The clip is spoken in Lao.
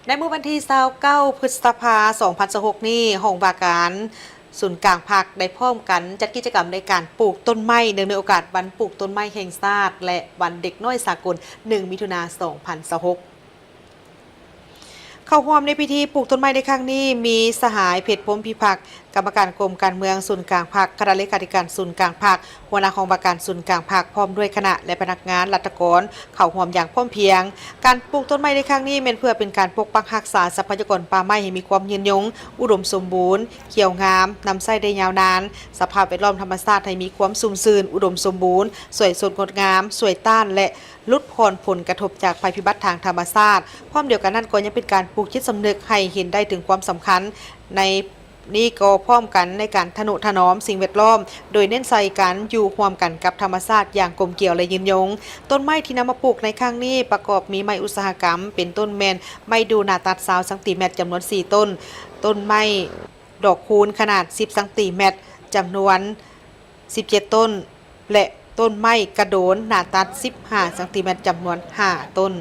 ໃນມື້ວັນທີຊາວເກົ້າ ພຶດສະພາ ສອງພັນຊາວຫົກນີ້, ຫ້ອງວ່າການສູນກາງພັກໄດ້ພ້ອມກັນຈັດກິດຈະກຳໃນການປູກຕົ້ນໄມ້ ເນື່ອງໃນໂອກາດວັນປູກຕົ້ນໄມ້ແຫ່ງຊາດ ແລະ ວັນເດັກນ້ອຍສາກົນ ໜຶ່ງ ມິຖຸນາ ສອງພັນຊາວຫົກ. ເຂົ້າຮ່ວມໃນພິທີປູກຕົ້ນໄມ້ໃນຄັ້ງນີ້ ມີສະຫາຍ ເພັດ ພົມພິພັກ ກຳມະການກົມການເມືອງສູນກາງພັກ, ຄະນະເລຂາທິການສູນກາງພັກ, ຫົວໜ້າຫ້ອງວ່າການສູນກາງພັກ ພ້ອມດ້ວຍຄະນະ ແລະ ພະນັກງານລັດຖະກອນ ເຂົ້າຮ່ວມຢ່າງພ້ອມພຽງ. ການປູກຕົ້ນໄມ້ໃນຄັ້ງນີ້ ແມ່ນເພື່ອເປັນການປົກປັກຮັກສາຊັບພະຍາກອນປ່າໄມ້ໃຫ້ມີຄວາມຍືນຍົງ, ອຸດົມສົມບູນ, ຂຽວງາມ, ນຳໃຊ້ໄດ້ຍາວນານ, ສະພາບແວດລ້ອມທຳມະຊາດໃຫ້ມີຄວາມຊຸ່ມຊື່ນ, ອຸດົມສົມບູນ, ສວຍສົດງົດງາມ, ຊ່ວຍຕ້ານ ແລະ ຫຼຸດຜ່ອນຜົນກະທົບຈາກໄພພິບັດທາງທຳມະຊາດ. ພ້ອມດຽວກັນນັ້ນກໍຍັງເປັນການປູກຈິດສຳນຶກໃຫ້ເຫັນໄດ້ເຖິງຄວາມສຳຄັນໃນ ນີ້ກໍພ້ອມກັນໃນການທະນຸຖະໜອມສິ່ງແວດລ້ອມ ໂດຍເນັ້ນໃສ່ການຢູ່ຮ່ວມກັນກັບທຳມະຊາດຢ່າງກົມກຽວ ແລະ ຍືນຍົງ. ຕົ້ນໄມ້ທີ່ນຳມາປູກໃນຄັ້ງນີ້ປະກອບມີໄມ້ອຸດສາຫະກຳ ເປັນຕົ້ນແມ່ນໄມ້ດູ່ໜ້າຕັດ ຊາວ ຊັງຕີແມັດ ຈຳນວນ ສີ່ ຕົ້ນ, ຕົ້ນໄມ້ດອກຄູນຂະໜາດ ສິບ ຊັງຕີແມັດ ຈຳນວນ ສິບເຈັດ ຕົ້ນ ແລະ ຕົ້ນໄມ້ກະໂດນໜ້າຕັດ ສິບຫ້າ ຊັງຕີແມັດ ຈຳນວນ ຫ້າ ຕົ້ນ.